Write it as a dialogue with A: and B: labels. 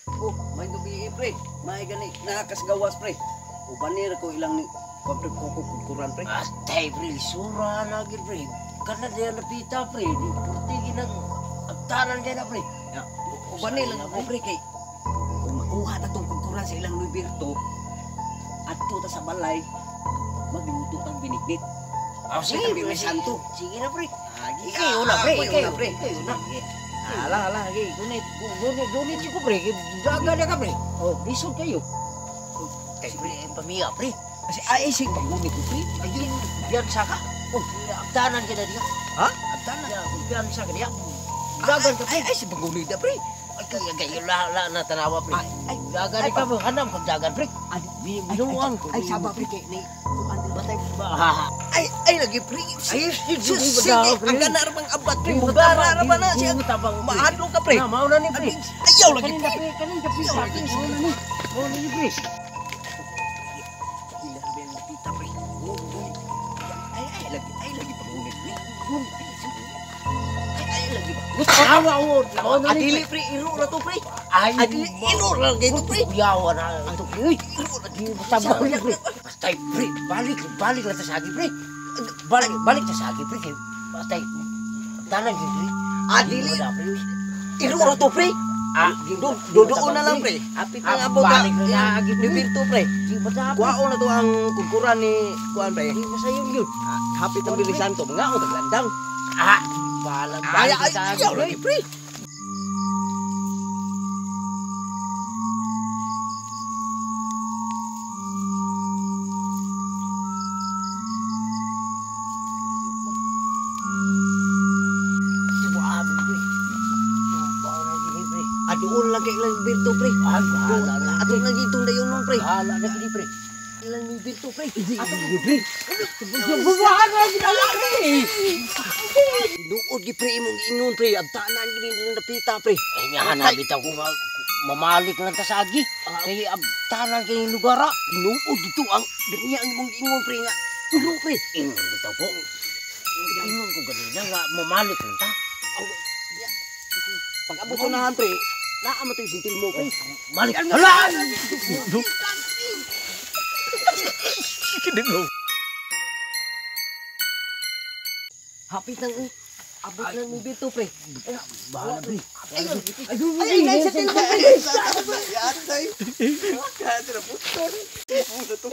A: Oh, may gabi pre. May gani nakasgawas pre. Uban ni ko ilang ni kompre ko kukuran pre.
B: Atay pre, sura na gid pre. Kana diya napita pre, di purti ginang abtanan diya na pre.
A: Ya, uban ni lang ako pre kay kung makuha ta tong kukuran sa ilang Luiberto adto ta sa balay magluto tang binignit.
B: Ah,
A: sige, pre, Santo.
B: Sige na pre.
A: Ah,
B: Ikaw una pre,
A: ikaw una pre.
B: Ikaw una.
A: Ala ala, sige, gunit.
B: Gunit, gunit ko pre, daga na ka pre. Oh, lisod kayo. Kay pre, ang pamiya pre.
A: Kasi ay si paggunit ko pre.
B: Ayun, biyan sa ka. Oh, abtanan ka na diya.
A: Ha? Abtanan.
B: Biyan sa ka diya. Dagan ka pre.
A: Ay, ay si paggunit na pre.
B: Ay, kaya kaya la na tanawa pre.
A: Ay, ay,
B: Dagan ka mo, hanam kag dagan pre. Binuang ko.
A: Ay, saba pre kay ni kuan batay.
B: Ba.
A: Ay, ay lagi pre.
B: Ay,
A: Sige, ang ganar bang abat pre. Mugara ra ba na siya? Maadlo ka pre.
B: Na, mauna ni pre.
A: Ayaw lagi
B: Kanina
A: pre.
B: pre, kanina pre.
A: Ayaw lagi.
B: Mauna ni. Mauna ni pre.
A: Ila ba ang tita pre? Ay, ay lagi pagunit pre. Ay, ay lagi.
B: Awa o, mauna ni.
A: Adili pre, iro na to pre.
B: Ay,
A: Adili, iro na lang ito pre.
B: Kuyawa na ito pre. Uy,
A: Iro na
B: di ba ni pre. Basta pre, balik, balik lang ta sa agi pre. Balik, balik ta sa agi pre. Basta tanan pre.
A: Adili, iro na to pre.
B: Ah,
A: Dodoon na lang pre. Apit na nga po ta.
B: Balik na sa agi pre.
A: Ni Birto pre.
B: Di ba ta?
A: Kuwaon na to ang kukuran ni kuan pre.
B: Di ba sayo yun?
A: Hapit ang Bilisanto, mga o taglandang.
B: Ah, balag
A: Ay,
B: balik
A: ay,
B: sa agi
A: ayaw
B: pre.
A: lagi pre. Adoon lang kay ilang Birto pre.
B: Ay, bahala na.
A: Ato lang itong dayon nun pre.
B: Bahala na gini pre.
A: Ilang ni Birto pre.
B: Ato gini pre. Bubuhan na gini pre.
A: Tinuod gi pre imong giingon pre. Abtanan gini ng napita pre.
B: Ay, nga bitaw ko mamalik lang ta sa agi. Kay abtanan kay lugar.
A: Tinuod dito ang ganiya ang imong giingon pre nga. Iro pre.
B: Ingon bitaw ko. Ingon ko ganina nga mamalik lang ta.
A: Pag abot ko nahan pre, naa mo to yung sintil mo pre.
B: Malik. Hala!
A: Hapit nang abot lang ni Birto pre.
B: Bahala pre.
A: Ay,
B: Ay,
A: ay, ay, sa til mo pre.
C: Yatay. Kaya sila putol. Puto to.